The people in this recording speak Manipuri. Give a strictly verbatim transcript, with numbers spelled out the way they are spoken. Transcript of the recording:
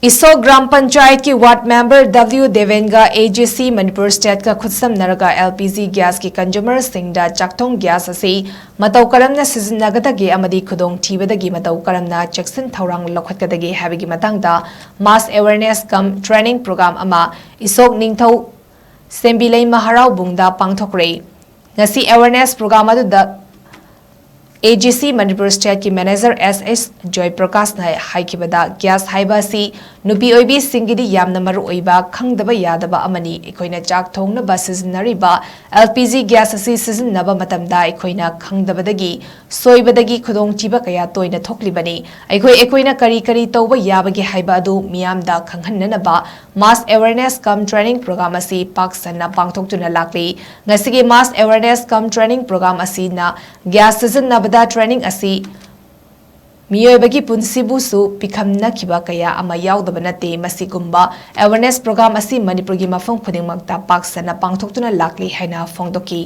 ꯏꯁꯣꯛ ꯒ꯭ꯔꯥꯝ ꯄꯟꯆꯥꯌꯠꯀꯤ ꯋꯥꯔꯗ ꯃꯦꯝꯕꯔ ꯗꯕ꯭ꯂꯤꯎ ꯗꯦꯕꯦꯟꯒ ꯑꯦ ꯖꯤ ꯁꯤ ꯃꯅꯤꯄꯨꯔ ꯁ꯭ꯇꯦꯠꯀ ꯈꯨꯠꯁꯝꯅꯔꯒ ꯑꯦꯜ ꯄꯤ ꯖꯤ ꯒ꯭ꯌꯥꯁꯀꯤ ꯀꯟꯖꯨꯃꯔꯁꯤꯡꯗ ꯆꯥꯛꯊꯣꯡ ꯒ꯭ꯌꯥꯁ ꯑꯁꯤ ꯃꯇꯧ ꯀꯔꯝꯅ ꯁꯤꯖꯤꯟꯅꯒꯗꯒꯦ ꯑꯃꯗꯤ ꯈꯨꯗꯣꯡꯊꯤꯕꯗꯒꯤ ꯃꯇꯧ ꯀꯔꯝꯅ ꯆꯦꯛꯁꯤꯟ ꯊꯧꯔꯥꯡ ꯂꯧꯈꯠꯀꯗꯒꯦ ꯍꯥꯏꯕꯒꯤ ꯃꯇꯥꯡꯗ mass awareness cum training program ꯑꯃ ꯏꯁꯣꯛ ꯅꯤꯡꯊꯧ ꯁꯦꯝꯕꯤꯂꯩꯃ ꯍꯔꯥꯎꯕꯨꯡꯗ ꯄꯥꯡꯊꯣꯛꯈ꯭ꯔꯦ꯫ ꯉꯁꯤ awareness program ꯑꯗꯨꯗ ꯑꯦ ꯖꯤ ꯁꯤ ꯃꯅꯤꯄꯨꯔ ꯁ꯭ꯇꯦꯠꯀꯤ ꯃꯦꯅꯦꯖꯔ ꯑꯦꯁ ꯑꯦꯁ ꯖꯣꯏꯄ꯭ꯔꯀꯥꯁꯅ ꯍꯥꯏꯈꯤꯕꯗ, ꯒ꯭ꯌꯥꯁ ꯍꯥꯏꯕ ꯑꯁꯤ ꯅꯨꯄꯤ ꯑꯣꯏꯕꯤꯁꯤꯡꯒꯤꯗꯤ ꯌꯥꯝꯅ ꯃꯔꯨ ꯑꯣꯏꯕ, ꯈꯪꯗꯕ ꯌꯥꯗꯕ ꯑꯃꯅꯤ꯫ ꯑꯩꯈꯣꯏꯅ ꯆꯥꯛ ꯊꯣꯡꯅꯕ ꯁꯤꯖꯤꯟꯅꯔꯤꯕ ꯑꯦꯜ ꯄꯤ ꯖꯤ ꯒ꯭ꯌꯥꯁ ꯑꯁꯤ ꯁꯤꯖꯤꯟꯅꯕ ꯃꯇꯝꯗ ꯑꯩꯈꯣꯏꯅ ꯈꯪꯗꯕꯗꯒꯤ, ꯁꯣꯏꯕꯗꯒꯤ ꯈꯨꯗꯣꯡꯊꯤꯕ ꯀꯌꯥ ꯇꯣꯏꯅ ꯊꯣꯛꯂꯤꯕꯅꯤ꯫ ꯑꯩꯈꯣꯏ, ꯑꯩꯈꯣꯏꯅ ꯀꯔꯤ ꯀꯔꯤ ꯇꯧꯕ ꯌꯥꯕꯒꯦ ꯍꯥꯏꯕ ꯑꯗꯨ ꯃꯤꯌꯥꯝꯗ ꯈꯪꯍꯟꯅꯅꯕ mass awareness cum training program ꯑꯁꯤ ꯄꯥꯛ ꯁꯟꯅ ꯄꯥꯡꯊꯣꯛꯇꯨꯅ ꯂꯥꯛꯂꯤ꯫ ꯉꯁꯤꯒꯤ mass awareness cum training program ꯑꯁꯤꯅ ꯒ꯭ꯌꯥꯁ ꯁꯤꯖꯤꯟꯅꯕꯗ training ꯑꯁꯤ ꯃꯤꯑꯣꯏꯕꯒꯤ ꯄꯨꯟꯁꯤꯕꯨꯁꯨ ꯄꯤꯈꯝꯅꯈꯤꯕ ꯀꯌꯥ ꯑꯃ ꯌꯥꯎꯗꯕ ꯅꯠꯇꯦ꯫ ꯃꯁꯤꯒꯨꯝꯕ awareness program ꯑꯁꯤ ꯃꯅꯤꯄꯨꯔꯒꯤ ꯃꯐꯝ ꯈꯨꯗꯤꯡꯃꯛꯇ ꯄꯥꯛ ꯁꯟꯅ ꯄꯥꯡꯊꯣꯛꯇꯨꯅ ꯂꯥꯛꯂꯤ ꯍꯥꯏꯅ ꯐꯣꯡꯗꯣꯛꯈꯤ꯫